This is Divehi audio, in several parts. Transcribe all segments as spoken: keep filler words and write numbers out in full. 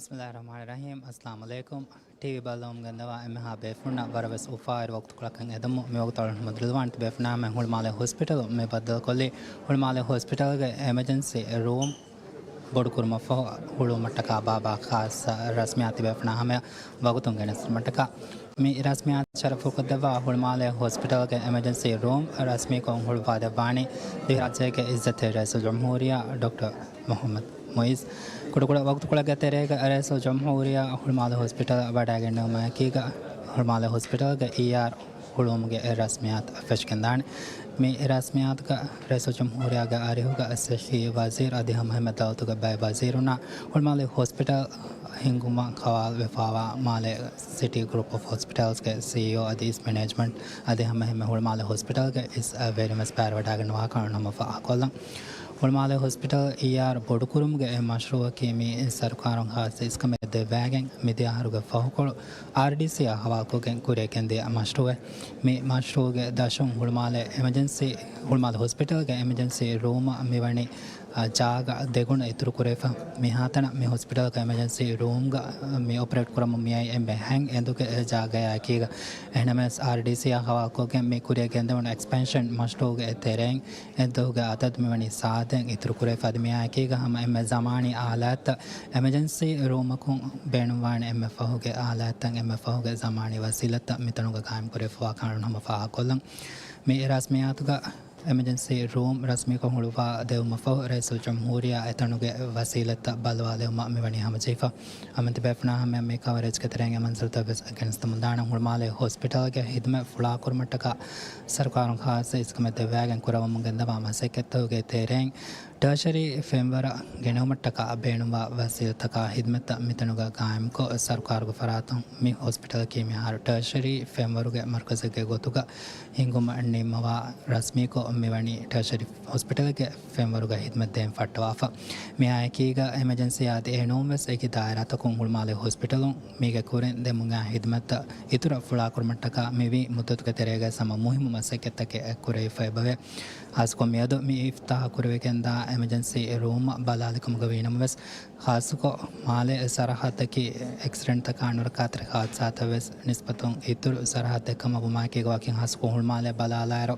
ބިސްމިއްލާހި ރަޙްމާނި ރަޙީމް. އައްސަލާމު ޢަލައިކުމް. ޓީވީ ބައްލަވަމުން ގެންދަވާ އެންމެހާ ބޭފުޅުންނަށް ވަރަށް ވެސް އުފާވެރި ވަގުތުކޮޅަކަށް އެދަމުން. މި ވަގުތު އަޅުގަނޑު ހަމަ ދުރުލަވާނެތީ ބޭފުޅުންނާ ހުޅުމާލެ ހޮސްޕިޓަލުން މި ބައްދަލުކޮށްލީ ހުޅުމާލެ ހޮސްޕިޓަލްގެ އެމަޖެންސީ ރޫމް ބޮޑުކުރުމަށްފަހު ހުޅުވުމަށްޓަކާ ބާއްވާ ޚާއްޞަ ރަސްމިއްޔާތު ބޭފުޅުންނާ ހަމަޔަށް ވަގުތުން ގެނެސްދިނުމަށްޓަކާ. މި ރަސްމިއްޔާތު ޝަރަފުކޮށްދެއްވާ ހުޅުމާލެ ހޮސްޕިޓަލްގެ އެމަޖެންސީ ރޫމް ރަސްމީކޮށް ހުޅުވާދެއްވާނީ ދިވެހިރާއްޖޭގެ އިއްޒަތްތެރި ރައީސުލްޖުމްހޫރިއްޔާ ޑޮކްޓަރ މުޙައްމަދު މުޢިއްޒު. ކުޑަކުޑަ ވަގުތުކޮޅެއްގެ ތެރޭގަ ރައީސުލްޖުމްހޫރިއްޔާ ހުޅުމާލެ ހޮސްޕިޓަލަށް ވަޑައިގެންނެވުމާއެކީގަ، ހުޅުމާލެ ހޮސްޕިޓަލްގެ އީއާރް ހުޅުވުމުގެ ރަސްމިއްޔާތު ފެށިގެންދާނެ. މި ރަސްމިއްޔާތުގަ ރައީސުލްޖުމްހޫރިއްޔާގެ އަރިހުގަ ސިއްހީ ވަޒީރު އަދި ހަމައެހެންމެ ދައުލަތުގެ ބައެއް ވަޒީރުންނާ ހުޅުމާލެ ހޮސްޕިޓަލް ހިންގުމަށް ހަވާލުވެފަވާ މާލޭ ސިޓީ ގްރޫޕް އޮފް ހޮސްޕިޓަލްސްގެ ސީއީއޯ އަދި އިސް މެނޭޖްމަންޓް އަދި ހަމައެހެންމެ ހުޅުމާލެ ހޮސްޕިޓަލްގެ އިސް ވެރިން ވެސް ބައިވެރިވެވަޑައިގަންނަވާކަން ނަމަ ފާހަގަކޮށްލަން. ހުޅުމާލެ ހޮސްޕިޓަލް އީއާރް ބޮޑުކުރުމުގެ އެއް މަޝްރޫއަކީ މި ސަރުކާރުން ޚާއްޞަ އިސްކަމެއް ދެއްވައިގެން މިދިޔަ އަހަރުގެ ފަހުކޮޅު އާރްޑީސީއާ ހަވާލުކޮށްގެން ކުރިއަށް ގެންދިޔަ މަޝްރޫއެއް. މި މަޝްރޫއުގެ ދަށުން ހުޅުމާލެ އެމަޖެންސީ، ހުޅުމާލެ ހޮސްޕިޓަލްގެ އެމަޖެންސީ ރޫމަށް މިވަނީ، އާ، ޖާގަ ދެގުނަ އިތުރުކުރެވިފަ. މިހާތަނަށް މި ހޮސްޕިޓަލްގެ އެމަޖެންސީ ރޫމްގަ މި އޮޕަރޭޓް ކުރަމުން މިއައީ އެންމެ ހަތް އެނދުގެ ޖާގަޔާއެކީގަ. އެހެންނަމަވެސް، އާރްޑީސީއާ ހަވާލުކޮށްގެން މި ކުރިއަށް ގެންދެވުނު އެކްސްޕެންޝަން މަޝްރޫއުގެ ތެރެއިން އެނދުގެ އަދަދު މިވަނީ ސާދައިން އިތުރުކުރެވިފަ. އަދި މިއާއެކީގަ ހަމަ އެންމެ ޒަމާނީ އާލާތްތައް އެމަޖެންސީ ރޫމަކުން ބޭނުންވާނެ އެންމެ ފަހުގެ އާލާތްތައް، އެންމެ ފަހުގެ ޒަމާނީ ވަސީލަތްތައް މިތަނުގަ ގާއިމްކުރެވިފަވާކަން ހަމަ ފާހަގަކޮށްލަން. މި ރަސްމިއްޔާތުގަ އެމަޖެންސީ ރޫމް ރަސްމީކޮށް ހުޅުވާ ދެވުމަށްފަހު، ރައީސުލްޖުމްހޫރިއްޔާ އެތަނުގެ ވަސީލަތްތައް ބައްލަވާލެވުމަށް މިވަނީ ހަމަޖެހިފަ. އަމިއްލަ ބޭފުޅުންނާ ހަމަޔަށް މި ކަވަރޭޖްގެ ތެރެއިން އެ މަންޒިލްތައް ވެސް ގެނެސްދެމުންދާނަން. ހުޅުމާލެ ހޮސްޕިޓަލްގެ ހިދުމަތް ފުޅާކުރުމަށްޓަކާ ސަރުކާރުން ޚާއްޞަ އިސްކަމެއް ދެއްވައިގެން ކުރައްވަމުން ގެންދަވާ މަސައްކަތްތަކުގެ ތެރެއިން، ޓާޝަރީ ފެންވަރަށް ގެނެވުމަށްޓަކާ ބޭނުންވާ ވަސީލަތްތަކާ ހިދުމަތްތައް މިތަނުގަ ގާއިމްކޮށް، ސަރުކާރުގެ ފަރާތުން މި ހޮސްޕިޓަލަކީ މިހާރު ޓާޝަރީ ފެންވަރުގެ މަރުކަޒެއްގެ ގޮތުގަ ހިންގުމަށް ނިންމަވާ ރަސްމީކޮށް މިވަނީ ޓާޝަރީ ހޮސްޕިޓަލްގެ ފެންވަރުގަ ހިދުމަތް ދޭން ފައްޓަވާފަ. މިއާއެކީގަ އެމަޖެންސީ އަދި އެހެންނޫންވެސް އެކި ދާއިރާތަކުން ހުޅުމާލެ ހޮސްޕިޓަލުން މީގެ ކުރިން ދެމުން އައި ހިދުމަތްތައް އިތުރަށް ފުޅާކުރުމަށްޓަކާ މިވީ މުއްދަތުގެ ތެރޭގަ ހަމަ މުހިއްމު މަސައްކަތްތަކެއް ކުރެވިފައިބަވޭ. ޚާއްޞަކޮށް މިއަދު މި އިފްތިތާޙު ކުރެވިގެންދާ އެމަޖެންސީ ރޫމަށް ބަލާލިކަމުގަ ވީނަމަވެސް، ޚާއްޞަކޮށް މާލޭ ސަރަޙައްދަކީ އެކްސިޑެންޓްތަކާ ނުރައްކާތެރި ޙާދިސާތައް ވެސް ނިސްބަތުން އިތުރު ސަރަޙައްދެއް ކަމަށް ވުމާއެކީގަ ވަކިން ޚާއްޞަކޮށް ހުޅުމާލޭ ބަލާލާއިރު،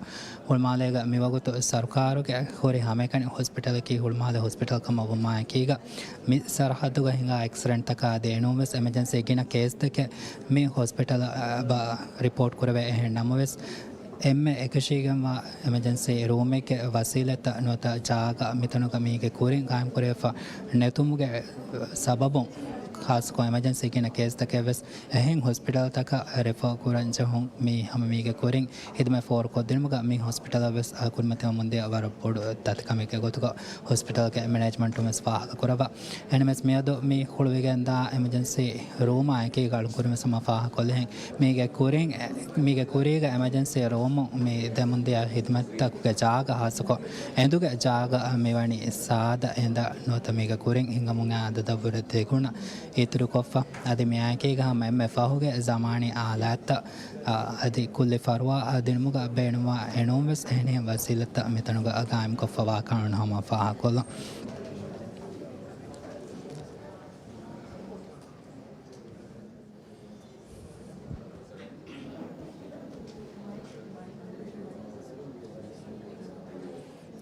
ހުޅުމާލޭގަ މިވަގުތު ސަރުކާރުގެ ހުރި ހަމައެކަނި ހޮސްޕިޓަލަކީ ހުޅުމާލޭ ހޮސްޕިޓަލް ކަމަށް ވުމާއެކީގަ، މި ސަރަޙައްދުގަ ހިނގާ އެކްސިޑެންޓްތަކާ އަދި އެނޫންވެސް އެމަޖެންސީ ގިނަ ކޭސްތަކެއް މި ހޮސްޕިޓަލަށް ބަ-، ރިޕޯޓް ކުރެވޭ. އެހެން ނަމަވެސް، އެންމެ އެކަށީގެންވާ އެމަޖެންސީ ރޫމެއްގެ ވަސީލަތްތައް ނުވަތަ ޖާގަ މިތަނުގަ މީގެ ކުރިން ގާއިމްކުރެވިފަ ނެތުމުގެ ސަބަބުން، ޚާއްޞަކޮށް އެމަޖެންސީ ގިނަ ކޭސްތަކެއް ވެސް އެހެން ހޮސްޕިޓަލްތަކަށް ރެފަރ ކުރަން ޖެހުން މީ ހަމަ މީގެ ކުރިން ހިދުމަތް ފޯރުކޮށްދިނުމުގަ މި ހޮސްޕިޓަލަށް ވެސް ކުރިމަތިވަމުންދިޔަ ވަރަށް ބޮޑު ދަތިކަމެއްގެ ގޮތުގަ ހޮސްޕިޓަލްގެ މެނޭޖްމަންޓުން ވެސް ފާހަގަކުރައްވާ. އެހެންނަމަވެސް މިއަދު މި ހުޅުވިގެންދާ އެމަޖެންސީ ރޫމާ އެކީގަ އަޅުން ކުރިންވެސް ހަމަ ފާހަގަކޮށްލިހެން މީގެ ކުރިން، މީގެ ކުރީގަ އެމަޖެންސީ ރޫމުން މި ދެމުންދިޔަ ހިދުމަތްތަކުގެ ޖާގަ ޚާއްޞަކޮށް އެނދުގެ ޖާގަ މިވަނީ ސާދަ އެނދަށް ނުވަތަ މީގެ ކުރިން ހިނގަމުން އާ އަދަދަށްވުރެ ދެގުނަ އިތުރުކޮށްފަ. އަދި މިއާއެކީގަ ހަމަ އެންމެ ފަހުގެ ޒަމާނީ އާލާތްތައް، އާ، އަދި ކުއްލި ފަރުވާ ދިނުމުގަ ބޭނުންވާ އެނޫންވެސް އެހެނިހެން ވަސީލަތްތައް މިތަނުގަ ގާއިމްކޮށްފަވާކަން ހަމަ ފާހަގަކޮށްލަން.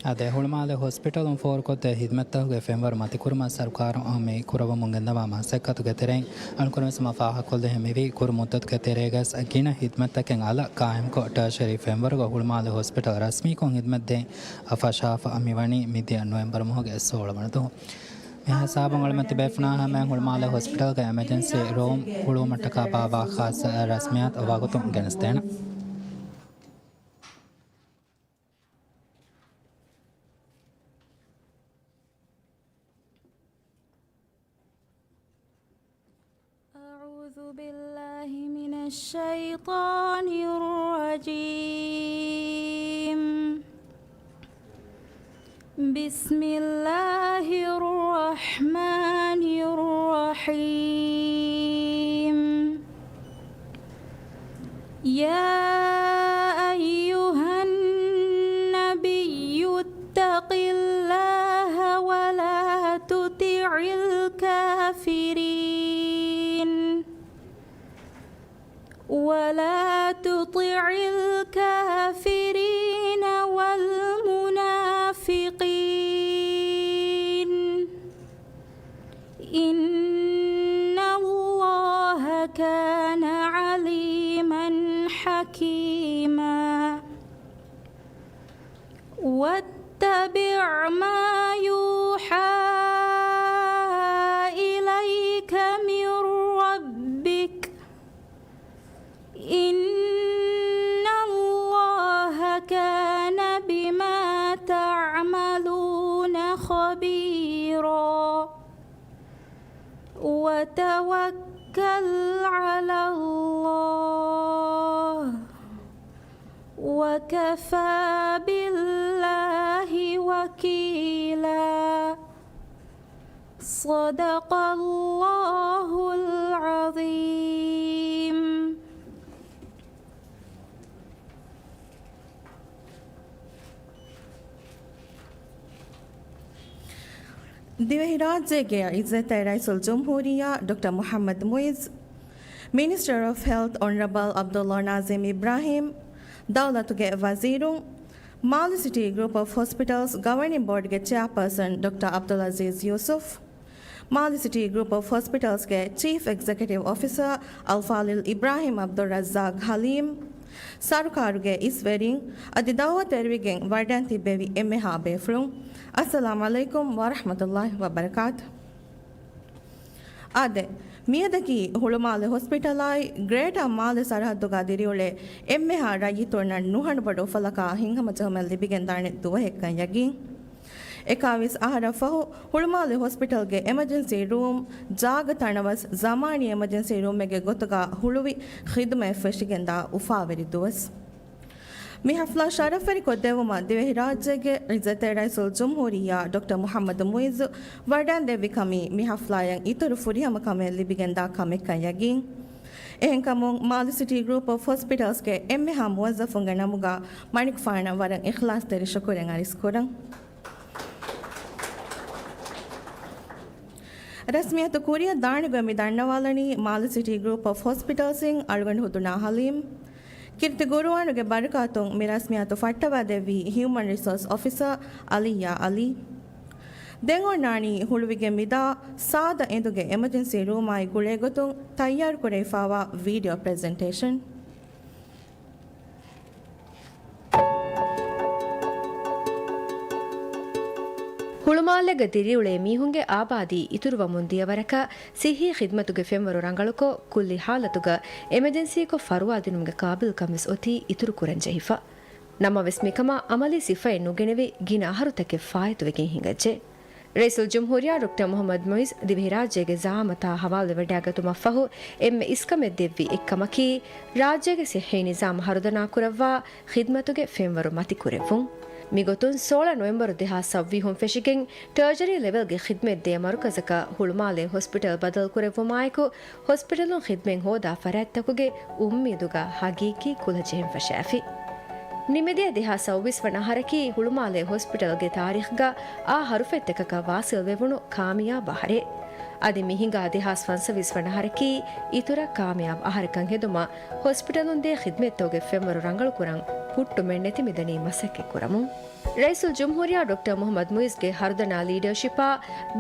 އާދެ، ހުޅުމާލެ ހޮސްޕިޓަލުން ފޯރުކޮށްދޭ ހިދުމަތްތަކުގެ ފެންވަރު މަތިކުރުމަށް ސަރުކާރުން މި ކުރައްވަމުން ގެންދަވާ މަސައްކަތުގެ ތެރެއިން އަޅުން ކުރިންވެސް ހަމަ ފާހަގަކޮށްލިހެން މިވީ ކުރު މުއްދަތުގެ ތެރޭގަސް ގިނަ ހިދުމަތްތަކެއް އަލަށް ގާއިމްކޮށް ޓާޝަރީ ފެންވަރުގަ ހުޅުމާލެ ހޮސްޕިޓަލް ރަސްމީކޮށް ހިދުމަތްދޭން ފަށާފަ މިވަނީ މިދިޔަ ނޮވެމްބަރު މަހުގެ ސޯޅަ ވަނަ ދުވަހު. މި ހިސާބުން އަޅުމެން ތިބޭފުނާ ހަމަޔަށް ހުޅުމާލެ ހޮސްޕިޓަލްގެ އެމަޖެންސީ ރޫމް ހުޅުވުމަށްޓަކާ ބާއްވާ ޚާއްޞަ ރަސްމިއްޔާތު ވަގުތުން ގެނެސްދޭނަން. أعوذ بالله من الشيطان الرجيم. بسم الله الرحمن الرحيم. يا أيها النبي اتق الله ولا تطع الكافرين. ولا تطع الكافرين والمنافقين. إن الله كان عليما حكيما. واتبع ما يوحى إليك من ربك. إن الله كان بما تعملون خبيرا. وتوكل على الله. وكفى بالله وكيلا. صدق الله العظيم. ދިވެހިރާއްޖޭގެ ޢިއްޒަތްތެރި ރައީސުލްޖުމްހޫރިއްޔާ ޑޮކްޓަރ މުޙައްމަދު މުޢިއްޒު، މިނިސްޓަރ އޮފް ހެލްތް އޮނަރަބަލް ޢަބްދުﷲ ނާޒިމް އިބްރާހީމް، ދައުލަތުގެ ވަޒީރުން، މާލެ ސިޓީ ގްރޫޕް އޮފް ހޮސްޕިޓަލްސް ގަވަރނިން ބޯޑްގެ ޗެއާޕާސަން ޑޮކްޓަރ ޢަބްދުލްޢަޒީޒް ޔޫސުފް، މާލެ ސިޓީ ގްރޫޕް އޮފް ހޮސްޕިޓަލްސްގެ ޗީފް އެގްޒެކެޓިވް އޮފިސަރ އަލްފާޟިލް އިބްރާހީމް ޢަބްދުއްރައްޒާޤް ޙަލީމް، ސަރުކާރުގެ އިސްވެރިން އަދި ދަޢުވަތު އެރުވިގެން ވަޑައިން ތިއްބެވި އެންމެހާ ބޭފުޅުން، އައްސަލާމް ޢަލައިކުމް ވަރަޙްމަތުﷲ ވަބަރަކާތު. އާދެ، މިއަދަކީ ހުޅުމާލެ ހޮސްޕިޓަލާއި ގްރޭޓާ މާލެ ސަރަހައްދުގަ ދިރިއުޅޭ އެންމެހާ ރައްޔިތުންނަށް ނުހަނު ބޮޑު އުފަލަކާ ހިތްހަމަޖެހުމެއް ލިބިގެންދާނެ ދުވަހެއްކަން ޔަގީން. އެކާވީސް އަހަރަށް ފަހު، ހުޅުމާލެ ހޮސްޕިޓަލްގެ އެމަޖެންސީ ރޫމް ޖާގަ ތަނަވަސް ޒަމާނީ އެމަޖެންސީ ރޫމެއްގެ ގޮތުގަ ހުޅުވި ޚިދުމަތް ފެށިގެންދާ އުފާވެރި ދުވަސް. މި ޙަފްލާ ޝަރަފްވެރިކޮށްދެއްވުމަށް ދިވެހިރާއްޖޭގެ ޢިއްޒަތްތެރި ރައީސުލްޖުމްހޫރިއްޔާ ޑޮކްޓަރ މުޙައްމަދު މުޢިއްޒު ވަޑައިންދެއްވި ކަމީ މި ޙަފްލާއަށް އިތުރު ފުރިހަމަ ކަމެއް ލިބިގެންދާ ކަމެއްކަން ޔަގީން. އެހެންކަމުން، މާލެ ސިޓީ ގްރޫޕް އޮފް ހޮސްޕިޓަލްސްގެ އެންމެހާ މުވައްޒަފުންގެ ނަމުގަ މަނިކުފާނަށް ވަރަށް އިޚްލާޞްތެރި ޝުކުރެއް އަރިސްކުރަން. ރަސްމިއްޔަތު ކުރިއަށް ދާނެގޮތް މި ދަންނަވާލަނީ މާލެ ސިޓީ ގްރޫޕް އޮފް ހޮސްޕިޓަލްސްއިން އަޅުގަނޑު ހުދުނާ ޙަލީމް. ކީރިތި ޤުރުއާނުގެ ބަރަކާތުން މި ރަސްމިއްޔަތު ފައްޓަވައިދެއްވީ ހިއުމަން ރިސޯސް އޮފިސަރ އަލިއްޔާ އަލީ. ދެން އޮންނާނީ ހުޅުވިގެން މިދާ ސާދަ އެނދުގެ އެމަޖެންސީ ރޫމާއި ގުޅޭގޮތުން ތައްޔާރުކުރެވިފާވާ ވީޑިއޯ ޕްރެޒެންޓޭޝަން. ހުޅުމާލޭގަ ދިރިއުޅޭ މީހުންގެ އާބާދީ އިތުރުވަމުން ދިޔަ ވަރަކަށް ޞިއްޙީ ޚިދްމަތުގެ ފެންވަރު ރަނގަޅުކޮށް، ކުއްލި ޙާލަތުގަ އެމަޖެންސީކޮށް ފަރުވާދިނުމުގެ ޤާބިލްކަން ވެސް އޮތީ އިތުރުކުރަން ޖެހިފަ. ނަމަވެސް މިކަމާ ޢަމަލީ ސިފައެއް ނުގެނެވި ގިނަ އަހަރުތަކެއް ފާއިތުވެގެން ހިނގައްޖެ. ރައީސުލްޖުމްހޫރިއްޔާ ޑޮކްޓަރ މުޙައްމަދު މުޢިއްޒު ދިވެހިރާއްޖޭގެ ޒަޢާމަތާ ޙަވާލުވެވަޑައިގަތުމަށްފަހު އެންމެ އިސްކަމެއް ދެއްވި އެއްކަމަކީ، ރާއްޖޭގެ ޞިއްޙީ ނިޒާމް ހަރުދަނާކުރައްވާ ޚިދްމަތުގެ ފެންވަރު މަތިކުރެއްވުން. މިގޮތުން ސޯޅަ ނޮވެމްބަރު ދެހާސް ސައުވީސް ފެށިގެން ޓަރޝަރީ ލެވެލްގެ ޚިދްމަތް ދޭ މަރުކަޒަކަށް ހުޅުމާލޭ ހޮސްޕިޓަލް ބަދަލުކުރެއްވުމާއެކު، ހޮސްޕިޓަލުން ޚިދްމަތް ހޯދާ ފަރާތްތަކުގެ އުއްމީދުގަ ހަގީގީ ކުލަ ޖެހެން ފަށާފި. ނިމިދިޔަ ދެހާސް ސައުވީސް ވަނަ އަހަރަކީ ހުޅުމާލޭ ހޮސްޕިޓަލްގެ ތާރީޚްގަ އާ ޙަރުފެއްތަކަކަށް ވާސިލް ވެވުނު ކާމިޔާބު އަހަރެއް. އަދި މި ހިނގާ ދެހާސް ފަންސަވީސް ވަނަ އަހަރަކީ އިތުރަށް ކާމިޔާބު އަހަރެއްކަން ހެދުމަށް ހޮސްޕިޓަލުން ދޭ ޚިދްމަތްތަކުގެ ފެންވަރު ރަނގަޅުކުރަން ހުއްޓުމެއް ނެތި މިދަނީ މަސައްކަތް ކުރަމުން. ރައީސުލްޖުމްހޫރިއްޔާ ޑޮކްޓަރ މުޙައްމަދު މުޢިއްޒުގެ ހަރުދަނާ ލީޑަރޝިޕާ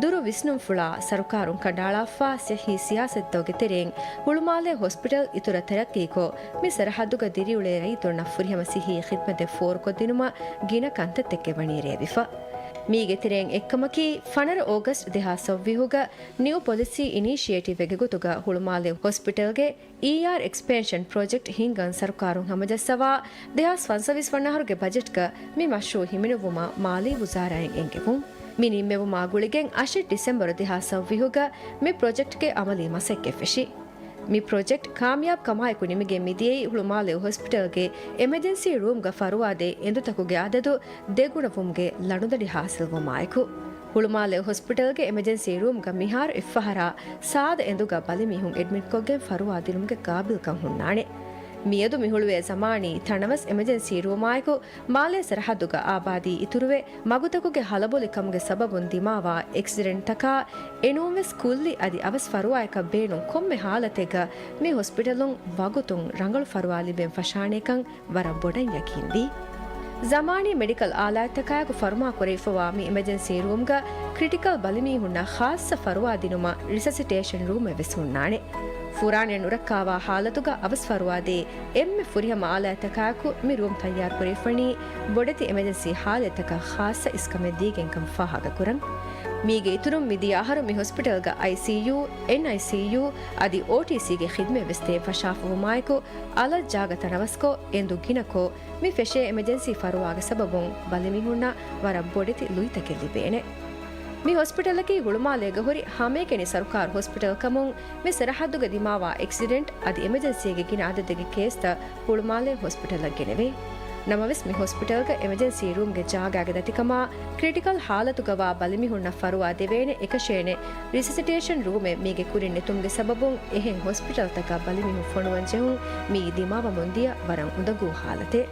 ދުރު ވިސްނުންފުޅާ ސަރުކާރުން ކަނޑައަޅާފާ ޞިއްޙީ ސިޔާސަތުތަކުގެ ތެރެއިން ހުޅުމާލޭ ހޮސްޕިޓަލް އިތުރަށް ތަރައްޤީކޮށް، މި ސަރަޙައްދުގަ ދިރިއުޅޭ ރައްޔިތުންނަށް ފުރިހަމަ ޞިއްޙީ ޚިދްމަތެއް ފޯރުކޮށްދިނުމަށް ގިނަ ކަންތައްތަކެއް ވަނީ ރޭވިފަ. މީގެ ތެރެއިން އެއްކަމަކީ، ފަނަރަ އޯގަސްޓް ދެހާސް ސައުވީހުގަ ނިއު ޕޮލިސީ އިނީޝިއޭޓިވްއެއްގެ ގޮތުގަ ހުޅުމާލޭ ހޮސްޕިޓަލްގެ އީއާރް އެކްސްޕޭންޝަން ޕްރޮޖެކްޓް ހިންގަން ސަރުކާރުން ހަމަޖައްސަވާ، ދެހާސް ފަންސަވީސް ވަނަ އަހަރުގެ ބަޖެޓްގަ މި މަޝްރޫޢު ހިމެނުއްވުމަށް މާލީ ވުޒާރާއިން އެންގެވުން. މި ނިންމެވުމާ ގުޅިގެން އަށެއް ޑިސެމްބަރު ދެހާސް ސައުވީހުގަ މި ޕްރޮޖެކްޓްގެ އަމަލީ މަސައްކަތް ފެށި. މި ޕްރޮޖެކްޓް ކާމިޔާބު ކަމާއެކު ނިމިގެން މިދިޔައީ ހުޅުމާލެ ހޮސްޕިޓަލްގެ އެމަޖެންސީ ރޫމްގަ ފަރުވާދޭ އެނދުތަކުގެ އަދަދު ދެގުނަވުމުގެ ލަނޑުދަނޑި ހާސިލްވުމާއެކު. ހުޅުމާލެ ހޮސްޕިޓަލްގެ އެމަޖެންސީ ރޫމްގަ މިހާރު އެއްފަހަރާ ސާދަ އެނދުގަ ބަލިމީހުން އެޑްމިޓްކޮށްގެން ފަރުވާ ދިނުމުގެ ޤާބިލްކަން ހުންނާނެ. މިއަދު މި ހުޅުވޭ ޒަމާނީ ތަނަވަސް އެމަޖެންސީ ރޫމާއެކު މާލޭ ސަރަހައްދުގަ އާބާދީ އިތުރުވެ، މަގުތަކުގެ ހަލަބޮލިކަމުގެ ސަބަބުން ދިމާވާ އެކްސިޑެންޓްތަކާ އެނޫންވެސް ކުއްލި އަދި އަވަސް ފަރުވާއަކަށް ބޭނުން ކޮންމެ ހާލަތެއްގަ މި ހޮސްޕިޓަލުން ވަގުތުން ރަނގަޅު ފަރުވާ ލިބެން ފަށާނެކަން ވަރަށް ބޮޑަށް ޔަޤީންވީ. ޒަމާނީ މެޑިކަލް އާލާތްތަކާއެކު ފަރުމާ ކުރެވިފަވާ މި އިމަޖެންސީ ރޫމްގަ ކްރިޓިކަލް ބަލިމީހުންނަށް ޚާއްޞަ ފަރުވާ ދިނުމަށް ރިސަސިޓޭޝަން ރޫމެއް ވެސް ހުންނާނެ. ފުރާނައެއް ނުރައްކާވާ ހާލަތުގަ އަވަސް ފަރުވާ ދޭ އެންމެ ފުރިހަމަ އާލާތްތަކާއެކު މި ރޫމް ތައްޔާރު ކުރެވިފަނީ ބޮޑެތި އެމަޖެންސީ ހާލަތްތަކަށް ޚާއްޞަ އިސްކަމެއް ދީގެންކަން ފާހަގަކުރަން. މީގެ އިތުރުން މިދިޔަ އަހަރު މި ހޮސްޕިޓަލްގަ އައިސީޔޫ، އެންއައިސީޔޫ އަދި އޯޓީސީގެ ޚިދްމަތް ވެސް ދޭން ފަށާފަވުމާއެކު، އަލަށް ޖާގަ ތަނަވަސްކޮށް، އެނދު ގިނަކޮށް، މި ފެށޭ އެމަޖެންސީ ފަރުވާގެ ސަބަބުން ބަލިމީހުންނަށް ވަރަށް ބޮޑެތި ލުއިތަކެއް ލިބޭނެ. މި ހޮސްޕިޓަލަކީ ހުޅުމާލޭގަ ހުރި ހަމައެކަނި ސަރުކާރު ހޮސްޕިޓަލް ކަމުން، މި ސަރަހައްދުގަ ދިމާވާ އެކްސިޑެންޓް އަދި އެމަޖެންސީގެ ގިނަ އަދަދެއްގެ ކޭސްތައް ހުޅުމާލޭ ހޮސްޕިޓަލަށް ގެނެވޭ. ނަމަވެސް، މި ހޮސްޕިޓަލްގަ އެމަޖެންސީ ރޫމްގެ ޖާގާގެ ދަތިކަމާ، ކްރިޓިކަލް ހާލަތުގަވާ ބަލިމީހުންނަށް ފަރުވާ ދެވޭނެ އެކަށޭނެ ރިސަސިޓޭޝަން ރޫމެއް މީގެ ކުރިން ނެތުމުގެ ސަބަބުން، އެހެން ހޮސްޕިޓަލްތަކަށް ބަލިމީހުން ފޮނުވަން ޖެހުން މިއީ ދިމާވަމުން ދިޔަ ވަރަށް އުނދަގޫ ހާލަތެއް.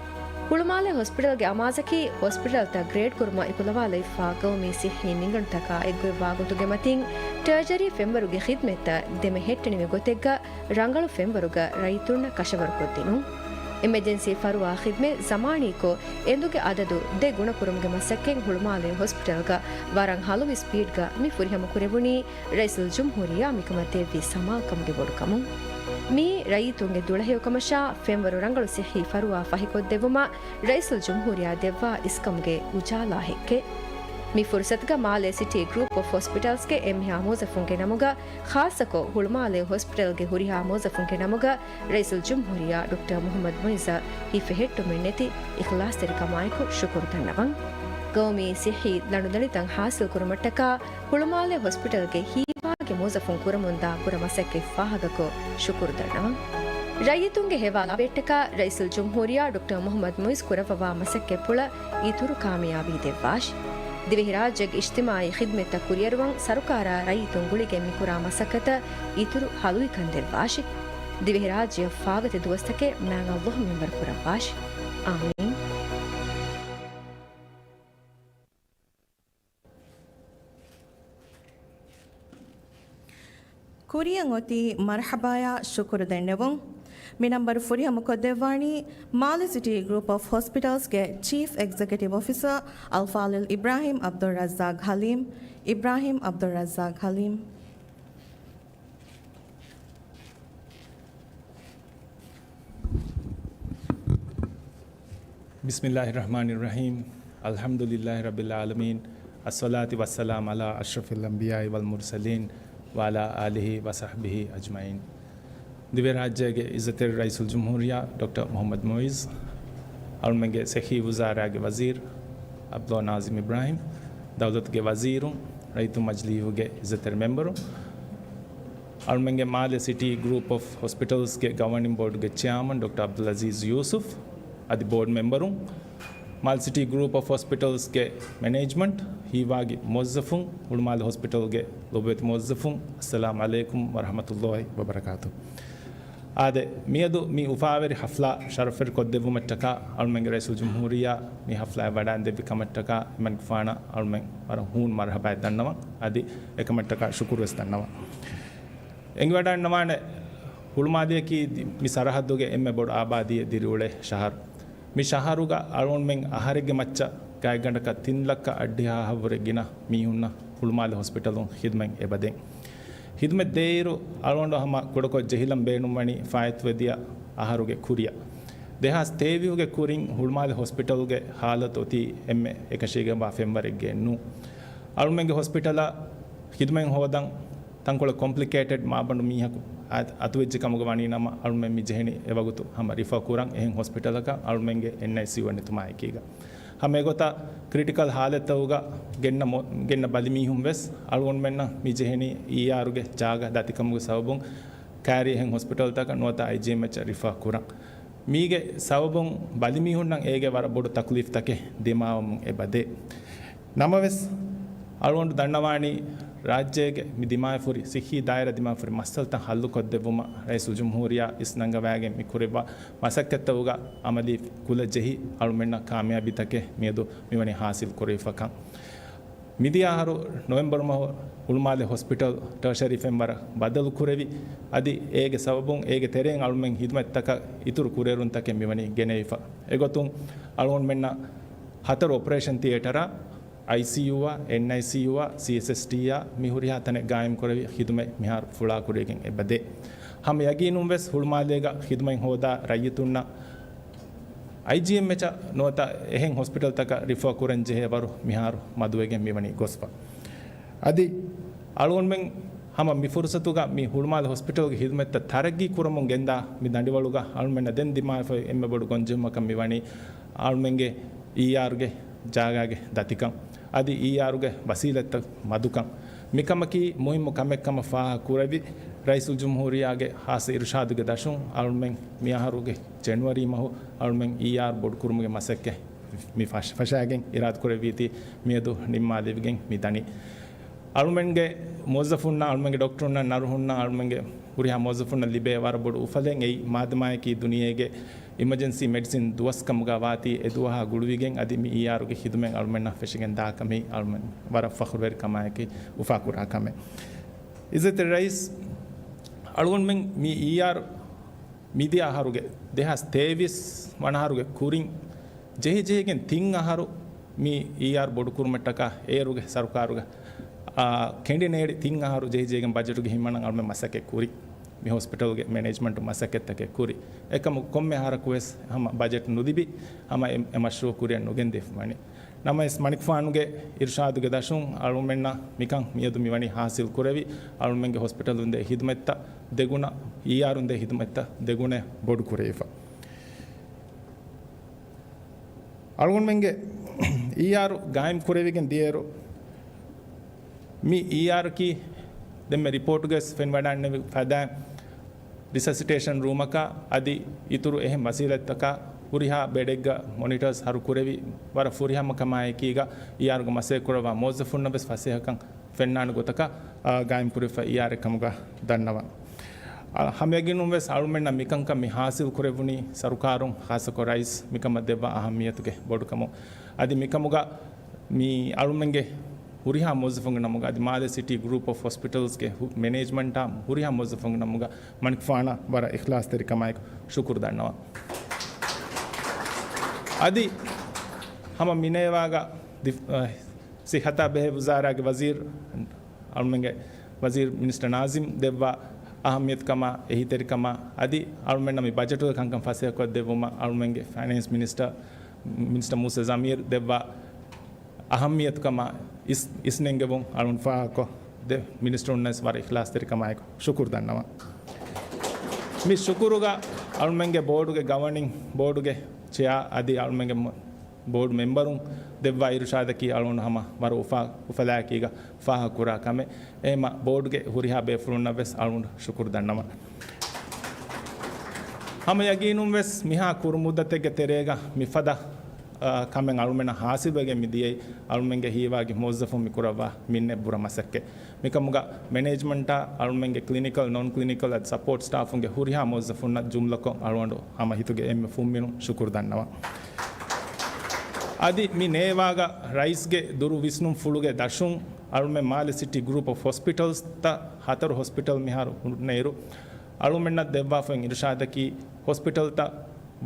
ހުޅުމާލެ ހޮސްޕިޓަލްގެ އަމާޒަކީ، ހޮސްޕިޓަލްތައް ގްރޭޑް ކުރުމަށް އެކުލަވާލައިފާ ގައުމީ ސިއްހީ މިންގަނޑުތަކާ އެއްގޮތްވާ ގޮތުގެ މަތިން، ޓަރޝަރީ ފެންވަރުގެ ޚިދްމަތްތައް ދެމެހެއްޓެނިވި ގޮތެއްގަ، ރަނގަޅު ފެންވަރުގަ ރައްޔިތުންނަށް ކަށަވަރުކޮށްދިނުން. އެމަޖެންސީ ފަރުވާ ޚިދްމަތް ޒަމާނީކޮށް، އެނދުގެ އަދަދު ދެ ގުނަކުރުމުގެ މަސައްކަތް ހުޅުމާލެ ހޮސްޕިޓަލްގަ ވަރަށް ހަލުވި ސްޕީޑްގަ މި ފުރިހަމަ ކުރެވުނީ، ރައީސުލްޖުމްހޫރިއްޔާ މިކަމަށް ދެއްވި ސަމާލުކަމުގެ ބޮޑުކަމުން. މިއީ ރައްޔިތުންގެ ދުޅަހެޔޮކަމަށާ، ފެންވަރު ރަނގަޅު ސިއްހީ ފަރުވާ ފަހިކޮށްދެއްވުމަށް ރައީސުލްޖުމްހޫރިއްޔާ ދެއްވާ އިސްކަމުގެ އުޖާލާ ހެއްކެއް. މި ފުރުސަތުގަ މާލޭ ސިޓީ ގްރޫޕް އޮފް ހޮސްޕިޓަލްސްގެ އެންމެހާ މުވައްޒަފުންގެ ނަމުގަ، ޚާއްޞަކޮށް ހުޅުމާލޭ ހޮސްޕިޓަލްގެ ހުރިހާ މުވައްޒަފުންގެ ނަމުގަ ރައީސުލްޖުމްހޫރިއްޔާ ޑޮކްޓަރ މުޙައްމަދު މުޢިއްޒަށް ހިތްފެހެއްޓުމެއް ނެތި އިޚްލާޞްތެރިކަމާއެކު ޝުކުރު ދަންނަވަން. ގައުމީ ސިއްހީ ލަނޑުދަނޑިތައް ޙާޞިލްކުރުމަށްޓަކާ ހުޅުމާލޭ ހޮސްޕިޓަލްގެ ހީވާގި މުވައްޒަފުން ކުރަމުންދާ ބުރަ މަސައްކަތް ފާހަގަކޮށް ޝުކުރު ދަންނަވަން. ރައްޔިތުންގެ ހެވާލު ލިބޭއްޓަކާ ރައީސުލްޖުމްހޫރިއްޔާ ޑޮކްޓަރ މުޙައްމަދު މުޢިއްޒު ކުރައްވަވާ މަސައްކަތްޕުޅަށް އިތުރު ކާމިޔާބީ ދެއްވާށި. ދިވެހިރާއްޖޭގެ އިޖްތިމާޢީ ޚިދްމަތްތައް ކުރިއަރުވަން ސަރުކާރާ ރައްޔިތުން ގުޅިގެން މިކުރާ މަސައްކަތަށް އިތުރު ހަލުވިކަން ދެއްވާށި. ދިވެހިރާއްޖެއަށް ފާގަތި ދުވަސްތަކެއް މާތް ﷲ މިންވަރު ކުރައްވާށި. އާމީން. ކުރިއަށް އޮތީ މަރްޙަބާޔާ ޝުކުރު ދެންނެވުން. މި ނަންބަރު ފުރިހަމަކޮށްދެއްވާނީ މާލެ ސިޓީ ގްރޫޕް އޮފް ހޮސްޕިޓަލްސްގެ ޗީފް އެގްޒެކެޓިވް އޮފިސަރ އަލްފާޟިލް އިބްރާހީމް ޢަބްދުއްރައްޒާޤް ޙަލީމް. އިބްރާހީމް ޢަބްދުއްރައްޒާޤް ޙަލީމް. بسم الله الرحمن الرحيم. الحمد لله رب العالمين. الصلاة والسلام على أشرف الأنبياء والمرسلين وعلى آله وصحبه أجمعين. ދިވެހިރާއްޖޭގެ އިއްޒަތްތެރި ރައީސުލްޖުމްހޫރިއްޔާ ޑޮކްޓަރ މުޙައްމަދު މުޢިއްޒު، އަޅުމެންގެ ޞިއްޙީ ވުޒާރާގެ ވަޒީރު ޢަބްދުﷲ ނާޒިމް އިބްރާހީމް، ދައުލަތުގެ ވަޒީރުން، ރައްޔިތުން މަޖިލީހުގެ އިއްޒަތްތެރި މެމްބަރުން، އަޅުމެންގެ މާލެ ސިޓީ ގްރޫޕް އޮފް ހޮސްޕިޓަލްސްގެ ގަވަނިން ބޯޑުގެ ޗެއާމަން ޑޮކްޓަރ ޢަބްދުލްޢަޒީޒް ޔޫސުފް އަދި ބޯޑް މެމްބަރުން، މާލެ ސިޓީ ގްރޫޕް އޮފް ހޮސްޕިޓަލްސްގެ މެނޭޖްމަންޓް، ހީވާގި މުވައްޒަފުން، ހުޅުމާލެ ހޮސްޕިޓަލްގެ ލޮބުވެތި މުވައްޒަފުން، އައްސަލާމު ޢަލައިކުމް ވަރަޙްމަތުﷲ ވަބަރަކާތުހު. އާދެ، މިއަދު މި އުފާވެރި ޙަފްލާ ޝަރަފްވެރި ކޮށްދެއްވުމަށްޓަކާ އަޅުމެންގެ ރައީސުލްޖުމްހޫރިއްޔާ މި ޙަފްލާއަށް ވަޑައިންދެއްވި ކަމަށްޓަކާ އެމަނިކުފާނަށް އަޅުމެން ވަރަށް ހޫނު މަރްޙަބާއެއް ދަންނަވަން. އަދި އެކަމަށްޓަކާ ޝުކުރުވެސް ދަންނަވަން. އެނގިވަޑައިންނަވާނެ، ހުޅުމާލެއަކީ ދި-، މި ސަރަޙައްދުގެ އެންމެ ބޮޑު އާބާދީއެއް ދިރިއުޅޭ ޝަހަރު. މި ޝަހަރުގަ އަޅުގަނޑުމެން އަހަރެއްގެ މައްޗަށް ގާތްގަނޑަކަށް ތިން ލައްކަ އަށްޑިހަ އަށްވުރެ ގިނަ މީހުންނަށް ހުޅުމާލެ ހޮސްޕިޓަލުން ޚިދުމަތް އެބަދޭ. ޚިދުމަތް ދޭއިރު އަޅުގަނޑު ހަމަ ކުޑަކޮށް ޖެހިލަން ބޭނުންވަނީ ފާއިތުވެދިޔަ އަހަރުގެ ކުރިއަށް. ދެހާސް ތޭވީހުގެ ކުރިން ހުޅުމާލެ ހޮސްޕިޓަލުގެ ހާލަތު އޮތީ އެންމެ އެކަށީގެންވާ ފެންވަރެއްގެ ނޫ. އަޅުމެންގެ ހޮސްޕިޓަލަށް ޚިދުމަތް ހޯދަން ތަންކޮޅެއް ކޮމްޕްލިކޭޓެޑް މާބަނޑު މީހަކު އަތު-، އަތުވެއްޖެ ކަމުގަ ވަނީ ނަމަ، އަޅުމެން މި ޖެހެނީ އެވަގުތު ހަމަ ރިފަރ ކުރަން އެހެން ހޮސްޕިޓަލަކަށް އަޅުމެންގެ އެންއައިސީޔޫއަށް ނެތުމާއެކީގަ. ހަމަ އެގޮތަށް ކްރިޓިކަލް ހާލަތްތަކުގަ ގެންނަ މޮ-، ގެންނަ ބަލިމީހުން ވެސް އަޅުގަނޑުމެންނަށް މި ޖެހެނީ އީއާރުގެ ޖާގަ ދަތިކަމުގެ ސަބަބުން ކައިރި އެހެން ހޮސްޕިޓަލްތަކަށް ނުވަތަ އައިޖީއެމްއެޗަށް ރިފަރ ކުރަން. މީގެ ސަބަބުން ބަލިމީހުންނަށް އޭގެ ވަރަށް ބޮޑު ތަކުލީފްތަކެއް ދިމާވަމުން އެބަދޭ. ނަމަވެސް، އަޅުގަނޑު ދަންނަވާނީ، ރާއްޖޭގެ މި ދިމާވެފުރި ސިއްހީ ދާއިރާ ދިމާވެފުރި މައްސަލަތައް ހައްލުކޮށްދެއްވުމަށް ރައީސުލްޖުމްހޫރިއްޔާ އިސްނަންގަވާގެން މި ކުރެއްވާ މަސައްކަތްތަކުގަ އަމަލީ ކުލަ ޖެހި އަޅުމެންނަށް ކާމިޔާބީތަކެއް މިއަދު މިވަނީ ހާސިލް ކުރެވިފަކަން. މިދިޔަ އަހަރު ނޮވެމްބަރު މަހު ހުޅުމާލެ ހޮސްޕިޓަލް ޓަރޝަރީ ފެންވަރަށް ބަދަލު ކުރެވި، އަދި އޭގެ ސަބަބުން އޭގެ ތެރެއިން އަޅުމެން ހިދުމަތްތަކަށް އިތުރު ކުރިއެރުންތަކެއް މިވަނީ ގެނެވިފަ. އެގޮތުން އަޅުގަނޑުމެންނަށް ހަތަރު އޮޕަރޭޝަން ތިއޭޓަރާ، އައިސީޔޫއާ، އެންއައިސީޔޫއާ، ސީއެސްއެސްޓީއާ މި ހުރިހާ ތަނެއް ގާއިމް ކުރެވި ހިދުމަތް މިހާރު ފުޅާކުރިގެން އެބަދޭ. ހަމަ ޔަގީނުން ވެސް ހުޅުމާލޭގަ ހިދުމަތް ހޯދާ ރައްޔިތުންނަށް އައިޖީއެމްއެޗަށް ނުވަތަ އެހެން ހޮސްޕިޓަލްތަކަށް ރިފަރ ކުރަން ޖެހޭ ވަރު މިހާރު މަދުވެގެން މިވަނީ ގޮސްފަ. އަދި އަޅުގަނޑުމެން ހަމަ މި ފުރުސަތުގަ މި ހުޅުމާލެ ހޮސްޕިޓަލްގެ ހިދުމަތްތައް ތަރައްގީ ކުރަމުން ގެންދާ މި ދަނޑިވަޅުގަ އަޅުމެންނަށް ދެން ދިމާވެފައި އެންމެ ބޮޑު ގޮންޖެހުމަކަށް މިވަނީ އަޅުމެންގެ އީއާރުގެ ޖާގާގެ ދަތިކަން، އަދި އީއާރުގެ ވަސީލަތްތައް މަދުކަން. މިކަމަކީ މުހިއްމު ކަމެއް ކަމަށް ފާހަގަ ކުރެވި، ރައީސުލްޖުމްހޫރިއްޔާގެ ހާއްސަ އިރުޝާދުގެ ދަށުން އަޅުމެން މިއަހަރުގެ ޖެނުއަރީ މަހު އަޅުމެން އީއާރު ބޮޑުކުރުމުގެ މަސައްކަތް މި ފަށް-، ފަށާގެން އިރާދަކުރެއްވީތީ މިއަދު ނިންމާލެވިގެން މި ދަނީ. އަޅުމެންގެ މުވައްޒަފުންނަށް، އަޅުމެންގެ ޑޮކްޓަރުންނަށް، ނަރުހުންނަށް، އަޅުމެންގެ ހުރިހާ މުވައްޒަފުންނަށް ލިބޭ ވަރަށް ބޮޑު އުފަލެއް. އެއީ މާދަމާއެކީ ދުނިޔޭގެ އިމަޖެންސީ މެޑިސިން ދުވަސް ކަމުގަ ވާތީ އެ ދުވަހާ ގުޅުވިގެން އަދި މި އީއާރުގެ ހިދުމަތް އަޅުމެންނަށް ފެށިގެން ދާކަމީ އަޅުމެން ވަރަށް ފަޚުރުވެރި ކަމާއެކީ އުފާކުރާ ކަމެއް. އިއްޒަތްތެރި ރައީސް، އަޅުގަނޑުމެން މި އީއާރު މިދިޔަ އަހަރުގެ ދެހާސް ތޭވީސް ވަނަ އަހަރުގެ ކުރިން ޖެހި ޖެހިގެން ތިން އަހަރު މި އީއާރު ބޮޑުކުރުމަށްޓަކާ އޭރުގެ ސަރުކާރުގެ، އާ، ކެނޑިނޭޅި ތިން އަހަރު ޖެހި ޖެހިގެން ބަޖެޓުގެ ހިމަނަން އަޅުމެން މަސައްކަތް ކުރި. މި ހޮސްޕިޓަލްގެ މެނޭޖްމަންޓު މަސައްކަތްތަކެއް ކުރި. އެކަމަކު ކޮންމެ އަހަރަކު ވެސް ހަމަ ބަޖެޓް ނުލިބި ހަމަ އެ، އެ މަޝްރޫއު ކުރިއަށް ނުގެންދިޔަފަ ވަނީ. ނަމަވެސް މަނިކުފާނުގެ އިރުޝާދުގެ ދަށުން އަޅުމެންނަށް މިކަން މިއަދު މިވަނީ ހާސިލް ކުރެވި، އަޅުމެންގެ ހޮސްޕިޓަލުން ދޭ ހިދުމަތްތައް ދެގުނަ، އީއާރުން ދޭ ހިދުމަތްތައް ދެގުނަ ބޮޑު ކުރެވިފަ. އަޅުގަނޑުމެންގެ އީއާރު ގާއިމް ކުރެވިގެން ދިޔައިރު، މި އީއާރަކީ ދެންމެ ރިޕޯޓުގައި ފެންވަޑައިގެންނެވި ފަދައިން ރިސަސިޓޭޝަން ރޫމަކާ އަދި އިތުރު އެހެން ވަސީލަތްތަކާ ހުރިހާ ބެޑެއްގަ މޮނިޓާސް ހަރު ކުރެވި، ވަރަށް ފުރިހަމަ ކަމާއެކީގަ އީއާރުގަ މަސައްކަތް ކުރައްވާ މުވައްޒަފުންނަށް ވެސް ފަސޭހަކަން ފެންނާނެ ގޮތަކަށް، އާ، ގާއިމް ކުރެވިފަ އީއާރެއް ކަމުގަ ދަންނަވަން. އަ، ހަމަޔަގީނުން ވެސް އަޅުމެންނަށް މިކަންކަން މި ހާސިލް ކުރެވުނީ ސަރުކާރުން ޚާއްޞަކޮށް ރައީސް މިކަމަށް ދެއްވާ އަހައްމިޔަތުގެ ބޮޑުކަމުން. އަދި މިކަމުގަ މި އަޅުމެންގެ ހުރިހާ މުވައްޒަފުންގެ ނަމުގަ އަދި މާލެ ސިޓީ ގްރޫޕް އޮފް ހޮސްޕިޓަލްސްގެ ހު-، މެނޭޖްމަންޓާ ހުރިހާ މުވައްޒަފުންގެ ނަމުގަ މަނިކުފާނަށް ވަރަށް އިޚްލާޞްތެރިކަމާއެކު ޝުކުރު ދަންނަވަން. އަދި ހަމަ މިނޭވާގަ ދި-، އަ، ސިއްހަތާ ބެހޭ ވުޒާރާގެ ވަޒީރު އަޅުމެންގެ ވަޒީރު މިނިސްޓަރ ނާޒިމް ދެއްވާ އަހައްމިޔަތުކަމާ، އެހީތެރިކަމާ އަދި އަޅުމެންނަށް މި ބަޖެޓުގެ ކަންކަން ފަސޭހަކޮށްދެއްވުމަށް އަޅުމެންގެ ފައިނޭންސް މިނިސްޓަރ، މިނިސްޓަރ މޫސާ ޒަމީރު ދެއްވާ އަހައްމިޔަތުކަމާ އިސް-، އިސްނެންގެވުން އަޅުން ފާހަގަކޮށް، ދެ މިނިސްޓަރުންނަށް ވަރަށް އިޚްލާޞްތެރިކަމާއެކު ޝުކުރު ދަންނަވަން. މި ޝުކުރުގަ އަޅުމެންގެ ބޯޑުގެ ގަވަނިން ބޯޑުގެ ޗެއާ އަދި އަޅުމެންގެ މު-، ބޯޑު މެމްބަރުން ދެއްވާ އިރުޝާދަކީ އަޅުން ހަމަ ވަރަށް އުފާ-، އުފަލާއެކީގަ ފާހަގަކުރާ ކަމެއް. އެހެމަ ބޯޑުގެ ހުރިހާ ބޭފުޅުންނަށް ވެސް އަޅުން ޝުކުރު ދަންނަވަން. ހަމަ ޔަގީނުން ވެސް މިހާ ކުރު މުއްދަތެއްގެ ތެރޭގަ މިފަދަ، އާ، ކަމެއް އަޅުމެންނަށް ހާސިލްވެގެން މި ދިޔައީ އަޅުމެންގެ ހީވާގި މުވައްޒަފުން މި ކުރައްވާ މިންނަތް ބުރަ މަސައްކަތް. މިކަމުގަ މެނޭޖްމަންޓާ، އަޅުމެންގެ ކްލިނިކަލް، ނޮން ކްލިނިކަލް އަދި ސަޕޯޓް ސްޓާފުންގެ ހުރިހާ މުވައްޒަފުންނަށް ޖުމްލަކޮށް އަޅުގަނޑު ހަމަ ހިތުގެ އެންމެ ފުންމިނުން ޝުކުރު ދަންނަވަން. އަދި މި ނޭވާގަ ރައީސްގެ ދުރު ވިސްނުންފުޅުގެ ދަށުން އަޅުމެން މާލެ ސިޓީ ގްރޫޕް އޮފް ހޮސްޕިޓަލްސްތައް ހަތަރު ހޮސްޕިޓަލް މިހާރު ހުންނައިރު، އަޅުމެންނަށް ދެއްވާފައި އިރުޝާދަކީ ހޮސްޕިޓަލްތައް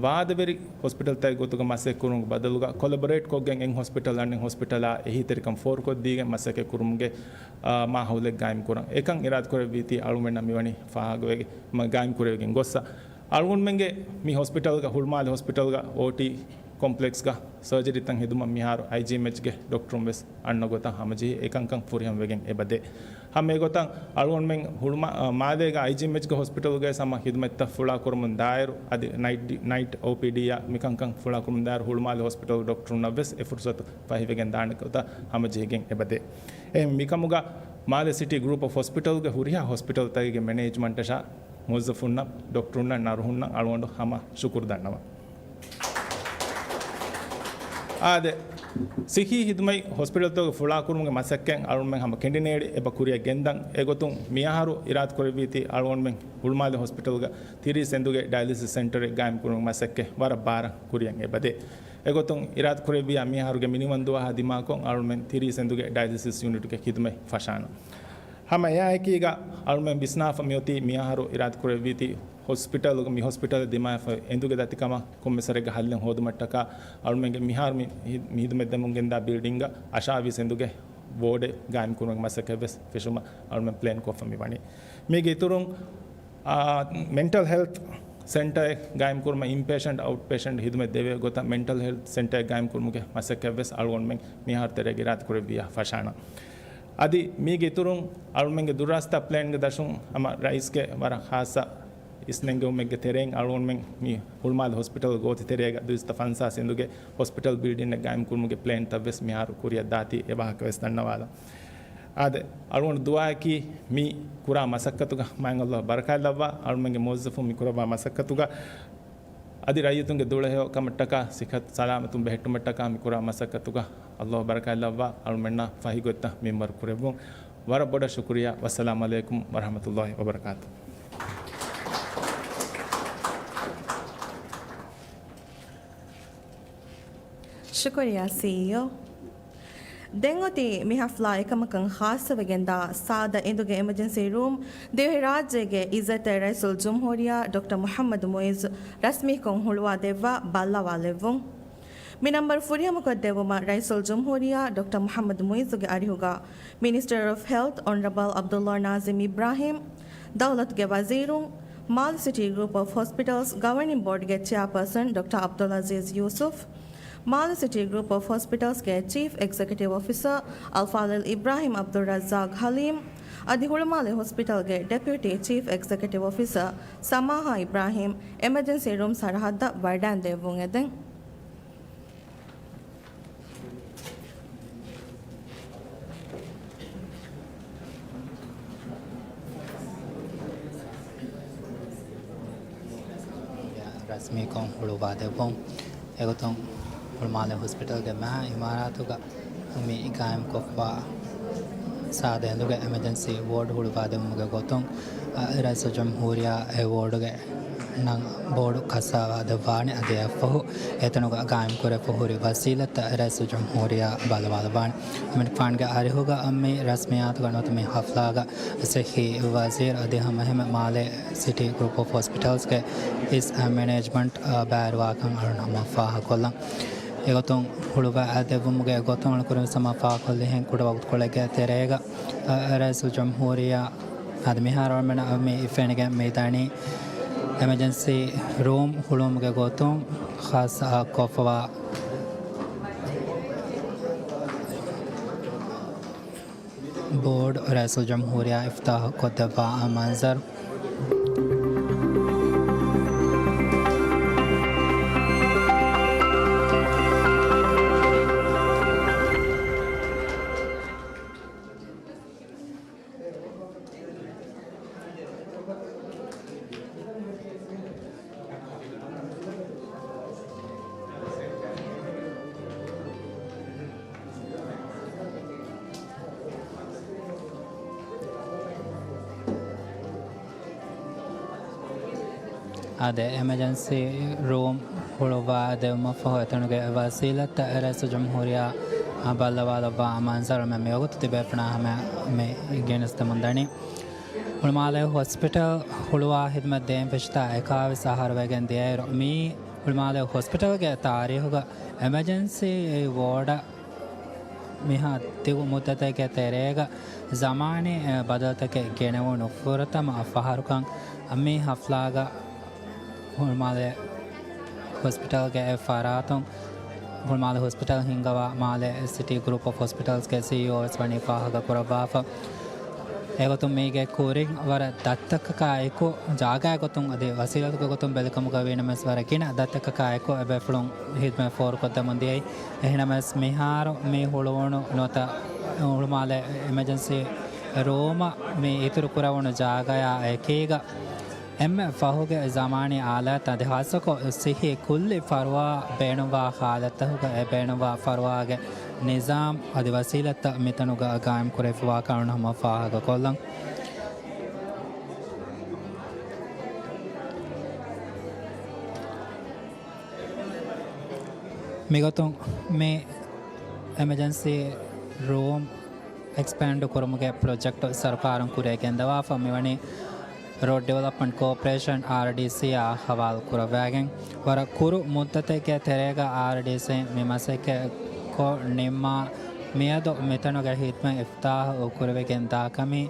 ވާދަވެރި ހޮސްޕިޓަލްތަކެއް ގޮތުގަ މަސައްކަތް ކުރުމުގެ ބަދަލުގަ ކޮލަބޮރޭޓް ކޮށްގެން އެއް ހޮސްޕިޓަލް އަނެއް ހޮސްޕިޓަލާ އެހީތެރިކަން ފޯރުކޮށްދީގެން މަސައްކަތް ކުރުމުގެ، އާ، މާހައުލެއް ގާއިމް ކުރަން. އެކަން އިރާދަކުރެއްވީތީ އަޅުމެންނަށް މިވަނީ ފާހަގަވެގެ-، މަ-، ގާއިމް ކުރެވިގެން ގޮއްސަ. އަޅުގަނޑުމެންގެ މި ހޮސްޕިޓަލްގަ، ހުޅުމާލެ ހޮސްޕިޓަލްގަ އޯޓީ ކޮމްޕްލެކްސްގަ ސަރޖަރީތައް ހެދުމަށް މިހާރު އައިޖީއެމްއެޗްގެ ޑޮކްޓަރުން ވެސް އަންނަ ގޮތަށް ހަމަޖެހި އެކަންކަން ފުރިހަމަވެގެން އެބަދޭ. ހަމަ އެގޮތަށް އަޅުގަނޑުމެން ހުޅުމާ-، މާލޭގަ އައިޖީއެމްއެޗްގެ ހޮސްޕިޓަލްގައި ހަމަ ހިދުމަތްތައް ފުޅާކުރަމުން ދާއިރު، އަދި ނައިޓް ޑި-، ނައިޓް އޯޕީޑީއާ މިކަންކަން ފުޅާކުރަމުން ދާއިރު ހުޅުމާލެ ހޮސްޕިޓަލް ޑޮކްޓަރުންނަށް ވެސް އެ ފުރުސަތު ފަހިވެގެން ދާނެ ގޮތަށް ހަމަޖެހިގެން އެބަދޭ. އެހެން މިކަމުގަ މާލެ ސިޓީ ގްރޫޕް އޮފް ހޮސްޕިޓަލްގެ ހުރިހާ ހޮސްޕިޓަލްތަކެއްގެ މެނޭޖްމަންޓަށާ މުވައްޒަފުންނަށް، ޑޮކްޓަރުންނަށް، ނަރުހުންނަށް އަޅުގަނޑު ހަމަ ޝުކުރު ދަންނަވަން. އާދެ، ސިއްހީ ހިދުމަތް ހޮސްޕިޓަލްތަކުގެ ފުޅާކުރުމުގެ މަސައްކަތް އަޅުގަނޑުމެން ހަމަ ކެނޑިނޭޅި އެބަ ކުރިއަށް ގެންދަން. އެގޮތުން މިއަހަރު އިރާދަކުރެއްވީތީ އަޅުގަނޑުމެން ހުޅުމާލެ ހޮސްޕިޓަލްގަ ތިރީސް އެނދުގެ ޑަޔަލިސިސް ސެންޓަރެއް ގާއިމްކުރުމުގެ މަސައްކަތް ވަރަށް ބާރަށް ކުރިއަށް އެބަދޭ. އެގޮތުން އިރާދަކުރެއްވިއްޔާ މިއަހަރުގެ މިނިވަން ދުވަހާ ދިމާކޮށް އަޅުގަނޑުމެން ތިރީސް އެނދުގެ ޑަޔަލިސިސް ޔުނިޓުގެ ޚިދުމަތް ފަށާނަން. ހަމަ އެއާއެކީގަ އަޅުގަނޑުމެން ވިސްނާފަ މިއޮތީ މިއަހަރު އިރާދަކުރެއްވީތީ ހޮސްޕިޓަލުގަ، މި ހޮސްޕިޓަލަށް ދިމާވެފަ އެނދުގެ ދަތިކަމަށް ކޮންމެސް ވަރެއްގެ ހައްލެއް ހޯދުމަށްޓަކާ އަޅުމެންގެ މިހާރު މި ހި-، މި ހިދުމަތް ދެމުން ގެންދާ ބިލްޑިންގ އަށާވީސް އެނދުގެ ވޯޑެއް ގާއިމްކުރުމުގެ މަސައްކަތްވެސް ފެށުމަށް އަޅުމެން ޕްލޭން ކޮށްފަ މި ވަނީ. މީގެ އިތުރުން، އާ، މެންޓަލް ހެލްތް ސެންޓަރެއް ގާއިމްކުރުމަށް އިންޕޭޝަންޓް، އައުޓްޕޭޝަންޓް ހިދުމަތް ދެވޭ ގޮތަށް މެންޓަލް ހެލްތް ސެންޓަރެއް ގާއިމްކުރުމުގެ މަސައްކަތްވެސް އަޅުގަނޑުމެން މިހާރު ތެރޭގަ އިރާދަކުރެއްވިއްޔާ ފަށާނަން. އަދި މީގެ އިތުރުން އަޅުމެންގެ ދުރާސްތާ ޕްލޭންގެ ދަށުން ހަމަ ރައީސްގެ ވަރަށް ޚާއްޞަ އިސްނެންގެވުމެއްގެ ތެރެއިން އަޅުގަނޑުމެން މި ހުޅުމާލެ ހޮސްޕިޓަލް ގޯތި ތެރޭގަ ދުއިސައްތަ ފަންސާސް އެނދުގެ ހޮސްޕިޓަލް ބިލްޑިންއެއް ގާއިމްކުރުމުގެ ޕްލޭންތައްވެސް މިހާރު ކުރިއަށް ދާތީ އެ ވާހަކަވެސް ދަންނަވާލަން. އާދެ، އަޅުގަނޑު ދުޢާއަކީ މި ކުރާ މަސައްކަތުގަ މާތް ﷲ ބަރަކާތްލައްވާ، އަޅުމެންގެ މުވައްޒަފުން މި ކުރައްވާ މަސައްކަތުގަ އަދި ރައްޔިތުންގެ ދުޅަހެޔޮ ކަމަށްޓަކާ ސިއްހަތު ސަލާމަތުން ބެހެއްޓުމަށްޓަކާ މި ކުރާ މަސައްކަތުގަ ﷲ ބަރަކާތްލައްވާ، އަޅުމެންނާ ފަހި ގޮތްތައް މިންވަރު ކުރެއްވުން. ވަރަށް ބޮޑަށް ޝުކުރިއްޔާ. ވައްސަލާމް ޢަލައިކުމް ވަރަޙްމަތުﷲ ވަބަރަކާތު. ޝުކުރިއްޔާ ސީއީއޯ. ދެން އޮތީ މި ޙަފްލާ އެކަމަކަށް ޚާއްޞަވެގެންދާ ސާދަ އެނދުގެ އެމަޖެންސީ ރޫމް، ދިވެހިރާއްޖޭގެ އިއްޒަތްތެރި ރައީސުލްޖުމްހޫރިއްޔާ ޑޮކްޓަރ މުޙައްމަދު މުޢިއްޒު ރަސްމީކޮށް ހުޅުވާ ދެއްވާ ބައްލަވާލެއްވުން. މި ނަންބަރު ފުރިހަމަކޮށްދެއްވުމަށް ރައީސުލްޖުމްހޫރިއްޔާ ޑޮކްޓަރ މުޙައްމަދު މުޢިއްޒުގެ އަރިހުގަ މިނިސްޓަރ އޮފް ހެލްތް އޮނަރަބަލް ޢަބްދުﷲ ނާޒިމް އިބްރާހީމް، ދައުލަތުގެ ވަޒީރުން، މާލެ ސިޓީ ގްރޫޕް އޮފް ހޮސްޕިޓަލްސް ގަވަރނިން ބޯޑްގެ ޗެއާޕާސަން ޑޮކްޓަރ ޢަބްދުލް ޢަޒީޒް ޔޫސުފް، މާލެ ސިޓީ ގްރޫޕް އޮފް ހޮސްޕިޓަލްސްގެ ޗީފް އެގްޒެކެޓިވް އޮފިސަރ އަލްފާޟިލް އިބްރާހީމް ޢަބްދުއްރައްޒާޤް ޙަލީމް، އަދި ހުޅުމާލެ ހޮސްޕިޓަލްގެ ޑެޕިއުޓީ ޗީފް އެގްޒެކެޓިވް އޮފިސަރ ސަމާހާ އިބްރާހީމް އެމަޖެންސީ ރޫމް ސަރަޙައްދަށް ވަޑައިން ދެއްވުން އެދެން. ރަސްމީކޮށް ހުޅުވާދެއްވުން. އެގޮތުން ހުޅުމާލެ ހޮސްޕިޓަލްގެ މަހާ އިމާރާތުގަ މި ގާއިމްކޮށްފަ ސާދަ އެނދުގެ އެމަޖެންސީ ވޯޑް ހުޅުވާދެއްވުމުގެ ގޮތުން، އަ، ރައީސުލްޖުމްހޫރިއްޔާ އެ ވޯޑުގެ ނަން ބޯޑު ކައްސަވާ ދެއްވާނެ. އަދި އެއަށްފަހު އެތަނުގަ ގާއިމްކުރެފަ ހުރި ވަސީލަތްތައް ރައީސުލްޖުމްހޫރިއްޔާ ބައްލަވާލައްވާނެ. އަމިއްލަފާނުގެ އަރިހުގަ މި ރަސްމިއްޔާތުގަ ނުވަތަ މި ޙަފްލާގަ ސިއްހީ ވަޒީރު އަދި ހަމައެހެންމެ މާލޭ ސިޓީ ގްރޫޕް އޮފް ހޮސްޕިޓަލްސްގެ އިސް މެނޭޖްމަންޓް ބައިވެރިވާކަން އަޅުން ހަމަ ފާހަގަކޮށްލަން. އެގޮތުން ހުޅުވާ ދެއްވުމުގެ ގޮތުން އަޅުން ކުރިން ހަމަ ފާހަގަކޮށްލިހެން ކުޑަ ވަގުތުކޮޅެއްގެ ތެރޭގަ ރައީސުލްޖުމްހޫރިއްޔާ އަދި މިހާރު އަޅުމެންނަށް މި ފެނިގެން މިދަނީ އެމަޖެންސީ ރޫމް ހުޅުވުމުގެ ގޮތުން ޚާއްޞަ ކޮށްފަވާ ބޯޑު ރައީސުލްޖުމްހޫރިއްޔާ އިފްތިތާޙު ކޮށްދެއްވާ މަންޒަރު. އާދެ، އެމަޖެންސީ ރޫމް ހުޅުވާ ދެއްވުމަށްފަހު އެތަނުގެ ވަސީލަތްތައް ރައީސުލްޖުމްހޫރިއްޔާ ބައްލަވާލައްވާ މަންޒަރު މި ވަގުތު ތިބޭފުޅުންނާ ހަމަ މި ގެނެސްދެމުންދަނީ. ހުޅުމާލެ ހޮސްޕިޓަލް ހުޅުވާ ހިދުމަތް ދޭން ފެށިތާ އެކާވީސް އަހަރު ވެގެން ދިޔައިރު، މީ ހުޅުމާލެ ހޮސްޕިޓަލްގެ ތާރީހުގަ އެމަޖެންސީ ވޯޑަށް މިހާ ދިގު މުއްދަތެއްގެ ތެރޭގަ ޒަމާނީ ބަދަލުތަކެއް ގެނެވުނު ފުރަތަމަ ފަހަރުކަން މި ހަފްލާގަ ހުޅުމާލެ ހޮސްޕިޓަލްގެ އެއް ފަރާތުން ހުޅުމާލެ ހޮސްޕިޓަލް ހިންގަވާ މާލެ ސިޓީ ގްރޫޕް އޮފް ހޮސްޕިޓަލްސްގެ ސީއީއޯ ވެސް ވަނީ ފާހަގަ ކުރައްވާފަ. އެގޮތުން މީގެ ކުރިން ވަރަށް ދަތްތަކަކާއެކު، ޖާގައިގެ ގޮތުން އަދި ވަސީލަތުގެ ގޮތުން ބެލިކަމުގަ ވީނަމަވެސް ވަރަށް ގިނަ ދަތްތަކަކާއެކު އެބޭފުޅުން ހިދުމަތް ފޯރުކޮށްދެމުން ދިޔައީ. އެހެނަމަވެސް މިހާރު މި ހުޅުވުނު ނުވަތަ ހުޅުމާލެ އެމަޖެންސީ ރޫމަށް މި އިތުރު ކުރެވުނު ޖާގަޔާ އެކީގަ އެންމެ ފަހުގެ ޒަމާނީ އާލާތް އަދި ހާއްސަކޮށް ސިއްހީ ކުއްލި ފަރުވާ ބޭނުންވާ ހާލަތްތަކުގަ އެ ބޭނުންވާ ފަރުވާގެ ނިޒާމް އަދި ވަސީލަތްތައް މިތަނުގަ ގާއިމް ކުރެވިފަވާ ކަން ހަމަ ފާހަގަ ކޮށްލަން. މިގޮތުން މި އެމަޖެންސީ ރޫމް އެކްސްޕޭންޑް ކުރުމުގެ ޕްރޮޖެކްޓް ސަރުކާރުން ކުރިއަށް ގެންދަވާފަ މިވަނީ ރޯޑް ޑިވެލޮޕްމަންޓް ކޯޕަރޭޝަން، އާރްޑީސީ، އާ ހަވާލު ކުރައްވާގެން. ވަރަށް ކުރު މުއްދަތެއްގެ ތެރޭގަ އާރްޑީސީ މި މަސައްކަތް ކޮށް ނިންމާ މިއަދު މިތަނުގެ ހިދްމަތް އިފްތާހު ކުރެވިގެން ދާ ކަމީ،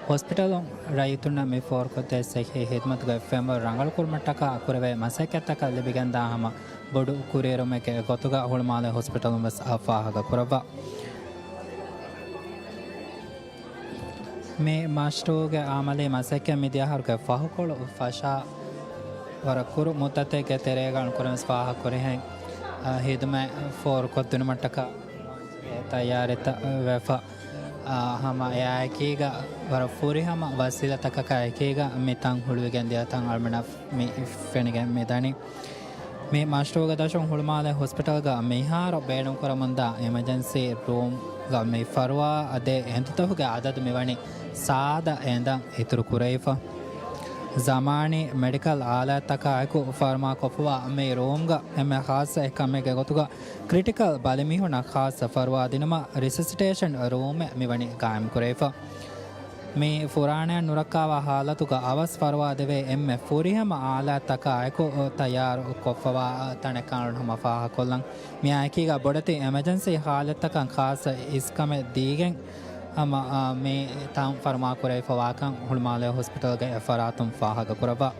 ހޮސްޕިޓަލުން ރައްޔިތުންނަށް މި ފޯރުކޮށްދޭ ސިއްހީ ހިދްމަތުގެ ފެންވަރު ރަނގަޅުކުރުމަށްޓަކާ ކުރެވޭ މަސައްކަތްތަކަށް ލިބިގެންދާ ހަމަ ބޮޑު ކުރިއެރުމެއްގެ ގޮތުގަ ހުޅުމާލެ ހޮސްޕިޓަލުން ވެސް އާ ފާހަގަ ކުރައްވާ. މި މަޝްރޫޢުގެ އަމަލީ މަސައްކަތް މިދިޔަ އަހަރުގެ ފަހުކޮޅު ފަށާ، ވަރަށް ކުރު މުއްދަތެއްގެ ތެރޭގަ އަޅުން ކުރަން ވެސް ފާހަގަ ކުރިހެން، އަ، ހިދުމަތް ފޯރުކޮށްދިނުމަށްޓަކާ ތައްޔާރީތައް ވެފަ، އަ، ހަމަ އެއާއެކީގަ ވަރަށް ފުރިހަމަ ވަސީލަތަކަކާ އެކީގަ މި ތަން ހުޅުވިގެން ދިޔަ ތަން އަޅުމެނަށް މި ފެނިގެން މި ދަނީ. މި މަޝްރޫޢުގެ ދަށުން ހުޅުމާލެ ހޮސްޕިޓަލްގަ މިހާރު ބޭނުންކުރަމުންދާ އެމަޖެންސީ ރޫމްގަ މި ފަރުވާ ދޭ އެނދުތަކުގެ އަދަދު މިވަނީ ސާދަ އެނދަށް އިތުރު ކުރެވިފަ. ޒަމާނީ މެޑިކަލް އާލާތްތަކާއެކު ފަރުމާކޮށްފަވާ މި ރޫމްގަ އެންމެ ޚާއްޞަ އެއްކަމެއްގެ ގޮތުގަ ކްރިޓިކަލް ބަލިމީހުންނަށް ޚާއްޞަ ފަރުވާ ދިނުމަށް ރިސަސިޓޭޝަން ރޫމެއް މިވަނީ ގާއިމް ކުރެވިފަ. މި ފުރާނައަށް ނުރައްކާވާ ހާލަތުގަ އަވަސް ފަރުވާ ދެވޭ އެންމެ ފުރިހަމަ އާލާތްތަކާއެކު ތައްޔާރު ކޮށްފަވާ ތަނެއް ކަން ހަމަ ފާހަގަކޮށްލަން. މިއާއެކީގަ ބޮޑެތި އެމަޖެންސީ ހާލަތްތަކަށް ޚާއްޞަ އިސްކަމެއް ދީގެން ހަމަ، އާ، މި ތަން ފަރުމާކުރެވިފަވާކަން ހުޅުމާލެ ހޮސްޕިޓަލްގެ ފަރާތުން ފާހަގަކުރައްވާ.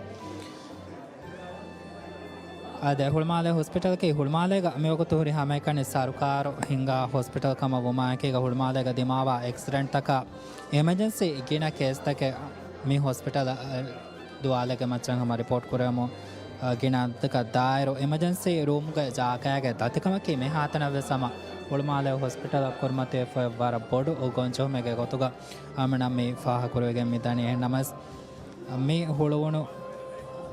އާދެ، ހުޅުމާލެ ހޮސްޕިޓަލަކީ ހުޅުމާލޭގަ މިވަގުތު ހުރި ހަމައެކަނި ސަރުކާރު ހިންގާ ހޮސްޕިޓަލް ކަމަށް ވުމާއެކީގަ ހުޅުމާލޭގަ ދިމާވާ އެކްސިޑެންޓްތަކާ އެމަޖެންސީ ގިނަ ކޭސްތަކެއް މި ހޮސްޕިޓަލަށް ދުވާލެއްގެ މައްޗަށް ހަމަ ރިޕޯޓް ކުރެވެމުން، ގިނަ އަދަދަކަށް ދާއިރު އެމަޖެންސީ ރޫމްގެ ޖާގައިގެ ދަތިކަމަކީ މިހާތަނަށް ވެސް ހަމަ ހުޅުމާލެ ހޮސްޕިޓަލަށް ކުރިމަތިވެފައި ވަރަށް ބޮޑު ގޮންޖެހުމެއްގެ ގޮތުގަ އަޅުމެންނަށް މި ފާހަގަކުރެވިގެން މި ދަނީ. އެހެންނަމަވެސް، މި ހުޅުވުނު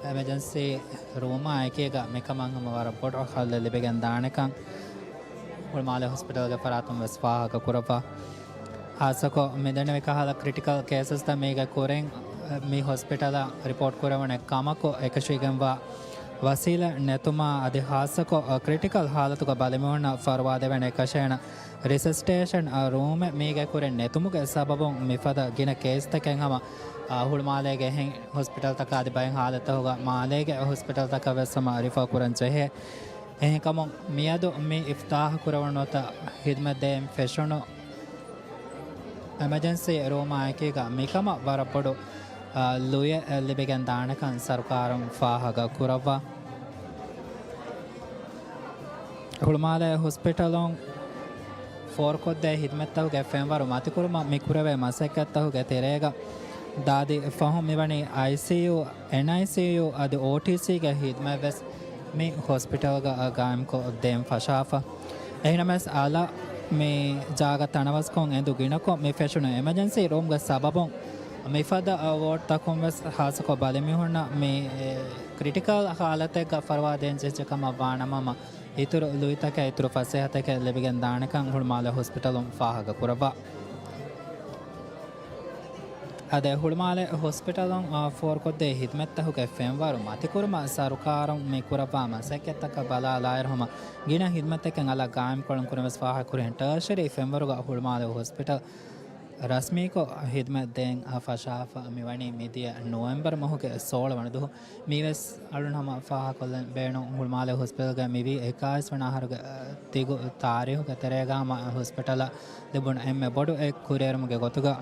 އެމަޖެންސީ ރޫމާ އެކީގަ މިކަމަށް ހަމަ ވަރަށް ބޮޑު ހައްލެއް ލިބިގެން ދާނެކަން ހުޅުމާލެ ހޮސްޕިޓަލްގެ ފަރާތުން ވެސް ފާހަގަ ކުރައްވާ. ހާއްސަކޮށް މިދެންނެވި ކަހަލަ ކްރިޓިކަލް ކޭސަސްތައް މީގެ ކުރިން މި ހޮސްޕިޓަލަށް ރިޕޯޓް ކުރެވުނެ ކަމަކު އެކަށީގެންވާ ވަސީލަތް ނެތުމާ އަދި ހާއްސަކޮށް ކްރިޓިކަލް ހާލަތުގަ ބަލިމީހުންނަށް ފަރުވާ ދެވޭނެ އެކަށޭނަ ރިސަސިޓޭޝަން ރޫމެއް މީގެ ކުރިން ނެތުމުގެ ސަބަބުން މިފަދަ ގިނަ ކޭސްތަކެއް ހަމަ ހުޅުމާލޭގެ އެހެން ހޮސްޕިޓަލްތަކާ އަދި ބައެއް ހާލަތްތަކުގަ މާލޭގެ ހޮސްޕިޓަލްތަކަށް ވެސް ހަމަ ރިފާ ކުރަން ޖެހޭ. އެހެންކަމުން މިއަދު މި އިފްތާހު ކުރެވުނު ނުވަތަ ހިދުމަތް ދޭން ފެށުނު އެމަޖެންސީ ރޫމާ އެކީގަ މިކަމަށް ވަރަށް ބޮޑު، އާ، ލުޔެއް ލިބިގެން ދާނެކަން ސަރުކާރުން ފާހަގަ ކުރައްވާ. ހުޅުމާލޭ ހޮސްޕިޓަލުން ފޯރުކޮށްދޭ ހިދުމަތްތަކުގެ ފެންވަރު މަތިކުރުމަށް މި ކުރެވޭ މަސައްކަތްތަކުގެ ތެރޭގަ ދާދި ފަހުން މިވަނީ އައިސީޔޫ، އެންއައިސީޔޫ އަދި އޯޓީސީގެ ހިދުމަތްވެސް މި ހޮސްޕިޓަލްގަ ގާއިމްކޮށް ދޭން ފަށާފަ. އެހެނަމަވެސް އަލަށް މި ޖާގަ ތަނަވަސްކޮށް އެނދު ގިނަކޮށް މި ފެށުނު އެމަޖެންސީ ރޫމްގެ ސަބަބުން މިފަދަ ވޯޑްތަކުން ވެސް ހާއްސަކޮށް ބަލިމީހުންނަށް މި ކްރިޓިކަލް ހާލަތެއްގަ ފަރުވާ ދޭން ޖެހިއްޖެ ކަމަށް ވާނަމަ، އިތުރު ލުއިތަކެއް، އިތުރު ފަސޭހަތަކެއް ލިބިގެން ދާނެކަން ހުޅުމާލެ ހޮސްޕިޓަލުން ފާހަގަ ކުރައްވާ. އާދެ، ހުޅުމާލެ ހޮސްޕިޓަލުން، އާ، ފޯރުކޮށްދޭ ހިދުމަތްތަކުގެ ފެންވަރު މަތިކުރުމަށް ސަރުކާރުން މި ކުރައްވާ މަސައްކަތްތަކަށް ބަލާލާއިރު ހަމަ ގިނަ ހިދުމަތްތަކެއް އަލަށް ގާއިމްކޮށްލަން ކުރިން ވެސް ފާހަގަކުރިހެން ޓާޝަރީ ފެންވަރުގަ ހުޅުމާލެ ހޮސްޕިޓަލް ރަސްމީކޮށް ހިދުމަތް ދޭން ފަށާފަ މިވަނީ މިދިޔަ ނޮވެމްބަރު މަހުގެ ސޯޅަ ވަނަ ދުވަހު. މީވެސް އަޅުން ހަމަ ފާހަގަކޮށްލަން ބޭނުން ހުޅުމާލެ ހޮސްޕިޓަލްގަ މިވީ އެކާވީސް ވަނަ އަހަރުގެ ތިގު ތާރީހުގެ ތެރޭގަ ހަމަ ހޮސްޕިޓަލަށް ލިބުނު އެންމެ ބޮޑު އެއް ކުރިއެރުމުގެ ގޮތުގަ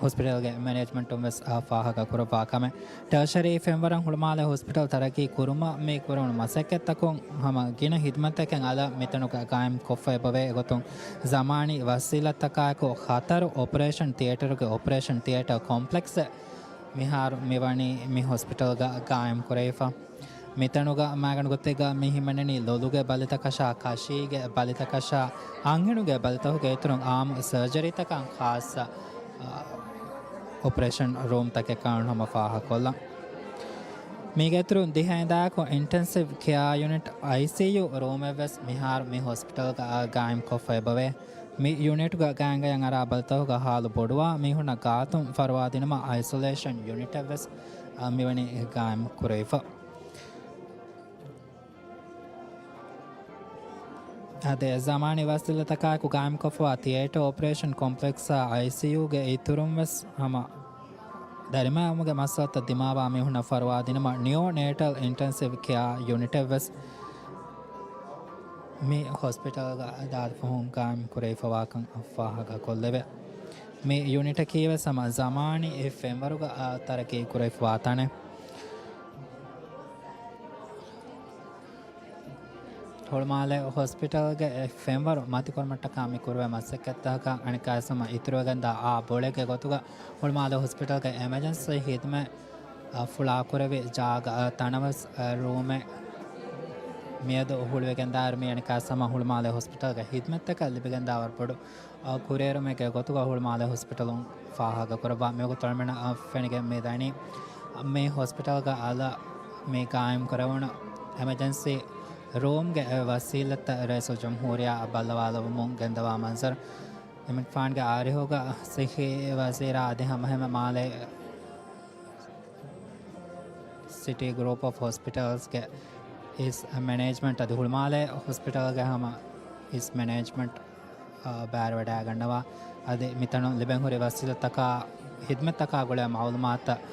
ހޮސްޕިޓަލްގެ މެނޭޖްމަންޓުން ވެސް އާ ފާހަގަ ކުރައްވާ ކަމެއް. ޓާޝަރީ ފެންވަރަށް ހުޅުމާލެ ހޮސްޕިޓަލް ތަރައްގީ ކުރުމަށް މި ކުރެވުނު މަސައްކަތްތަކުން ހަމަ ގިނަ ހިދުމަތްތަކެއް އަލަށް މިތަނުގަ ގާއިމް ކޮށްފަ އެބަވޭ ގޮތުން، ޒަމާނީ ވަސީލަތްތަކާއެކު ޚަތަރު އޮޕަރޭޝަން ތިއޭޓަރުގެ އޮޕަރޭޝަން ތިއޭޓަރ ކޮމްޕްލެކްސް މިހާރު މިވަނީ މި ހޮސްޕިޓަލްގަ ގާއިމް ކުރެވިފަ. މިތަނުގަ މާގަނޑު ގޮތެއްގަ މި ހިމެނެނީ ލޮލުގެ ބަލިތަކަށާ، ކަށީގެ ބަލިތަކަށާ، އަންހެނުގެ ބަލިތަކުގެ އިތުރުން އާއްމު ސަރޖަރީތަކަށް ޚާއްޞަ، އާ، އޮޕަރޭޝަން ރޫމްތަކެއް ކަން ހަމަ ފާހަގަކޮށްލަން. މީގެއިތުރުން ދިހަ އިންދާއެކު އިންޓެންސިވް ކެއާ ޔުނިޓް، އައިސީޔޫ، ރޫމެއްވެސް މިހާރު މި ހޮސްޕިޓަލްގަ ގާއިމްކޮށްފަ އެބަވޭ. މި ޔުނިޓްގަ ގާތްގަޔަށް އަރާ ބަލިތަކުގަ ހާލު ބޮޑުވާ މީހުންނަށް ގާތުން ފަރުވާދިނުމަށް އައިސޮލޭޝަން ޔުނިޓެއްވެސް، އަ، މިވަނީ ގާއިމް ކުރެވިފަ. އާދެ، ޒަމާނީ ވަސީލަތަކާއެކު ގާއިމްކޮށްފަވާ ތިއޭޓަރ އޮޕަރޭޝަން ކޮމްޕްލެކްސްއާ އައިސީޔޫގެ އިތުރުންވެސް ހަމަ ދަރިމައިވުމުގެ މައްސަލަތައް ދިމާވާ މީހުންނަށް ފަރުވާދިނުމަށް ނިއޯ ނޭޓަލް އިންޓެންސިވް ކެއާ ޔުނިޓެއްވެސް މި ހޮސްޕިޓަލްގަ ދާދިފަހުން ގާއިމް ކުރެވިފަވާކަން ފާހަގަކޮށްލެވޭ. މި ޔުނިޓަކީވެސް ހަމަ ޒަމާނީ ފެންވަރުގަ ތަރައްގީ ކުރެވިފަވާ ތަނެއް. ހުޅުމާލެ ހޮސްޕިޓަލްގެ ފެންވަރު މަތިކުރުމަށްޓަކާ މި ކުރެވޭ މަސައްކަތްތަކަށް އަނެއްކާވެސް ހަމަ އިތުރުވެގެންދާ އާ ބޮޅެއްގެ ގޮތުގަ ހުޅުމާލެ ހޮސްޕިޓަލްގެ އެމަޖެންސީ ހިދުމަތް، އަ، ފުޅާކުރެވި ޖާގަ، އަ، ތަނަވަސް، އަ، ރޫމެއް މިއަދު ހުޅުވިގެންދާއިރު މި އަނެއްކާވެސް ހަމަ ހުޅުމާލެ ހޮސްޕިޓަލްގެ ހިދުމަތްތަކަށް ލިބިގެންދާ ވަރަށް ބޮޑު، އަ، ކުރިއެރުމެއްގެ ގޮތުގަ ހުޅުމާލެ ހޮސްޕިޓަލުން ފާހަގަކުރައްވާ. މިވަގުތު އަޅުމެންނަށް ފެނިގެން މި ދަނީ މި ހޮސްޕިޓަލްގަ އަލަށް މި ގާއިމް ކުރެވުނު އެމަޖެންސީ ރޫމްގެ ރައީސުލްޖުމްހޫރިއްޔާ ބައްލަވާލެވުމުން ގެންދަވާ މަންޒަރު. އިމްރާން ޚާންގެ އާރިހުގަ ސިއްހީ ވަޒީރާ އަދި ހަމަހެމަ މާލޭ ސިޓީ ގްރޫޕް އޮފް ހޮސްޕިޓަލްސްގެ އިސް މެނޭޖްމަންޓް އަދި ހުޅުމާލޭ ހޮސްޕިޓަލްގެ ހަމަ އިސް މެނޭޖްމަންޓް، އާ، ބައިވެވަޑައިގަންނަވާ. އަދި މިތަނުން ލިބެން ހުރި ވަސީލަތްތަކާ، ހިދުމަތްތަކާ ގުޅޭ މައުލޫމާތުތައް،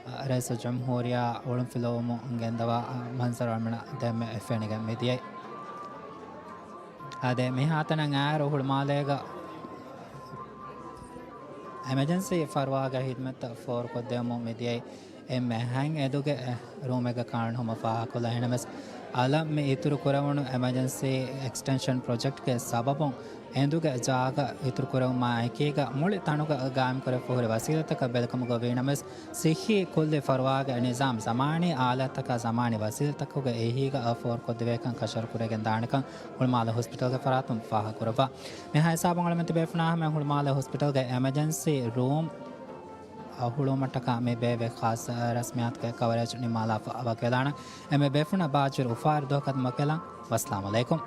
އާ، ރައީސުލްޖުމްހޫރިއްޔާ އޮޅުންފިލުވުމުން ގެންދަވާ، އާ، މަންޒަރު އަޅުމެންނަށް ދެންމެ ފެނިގެން މިދިޔައީ. އާދެ، މިހާތަނަށް އައިއިރު ހުޅުމާލޭގަ އެމަޖެންސީ ފަރުވާގެ ހިދުމަތްތައް ފޯރުކޮށްދެވުމުން މިދިޔައީ. އެންމެ ހަތް އެދުގެ ރޫމެއްގެ ކާން ހަމަ ފާހަގަކޮށްލަ އިނަމެސް، އަލަށް މި އިތުރު ކުރެވުނު އެމަޖެންސީ އެކްސްޓެންޝަން ޕްރޮޖެކްޓްގެ ސަބަބުން އެނދުގެ ޖާގަ އިތުރު ކުރެވުމާ އެކީގަ މުޅި ތަނުގަ ގާއިމްކުރެވިފަ ހުރި ވަސީލަތަކަށް ބެލެކަމުގަ ވީނަމެސް، ސިއްހީ ކުއްލި ފަރުވާގެ ނިޒާމް ޒަމާނީ އާލާތްތަކާ ޒަމާނީ ވަސީލަތަކުގެ އެހީގަ އަ ފޯރުކޮށްދެވޭކަން ކަށަވަރު ކުރެވިގެން ދާނެކަން ހުޅުމާލެ ހޮސްޕިޓަލްގެ ފަރާތުން ފާހަގަކުރައްވާ. މިހާ ހިސާބުން އަޅުމެން ތިބޭފުޅުންނާ ހަމަ ހުޅުމާލެ ހޮސްޕިޓަލްގެ އެމަޖެންސީ ރޫމް އަ، ހުޅުވުމަށްޓަކާ މި ބޭއްވި ޚާއްސަ ރަސްމިއްޔާތުގެ ކަވަރޭޖް ނިންމާލާފަ ވަކިވެލާނަން. އެންމެ ބޭފުޅުންނަށް ބާއްޖަވެރި އުފާވެރި ދުވަހަކަށް ވަކިވެލަން. ވައްސަލާމު ޢަލައިކުމް.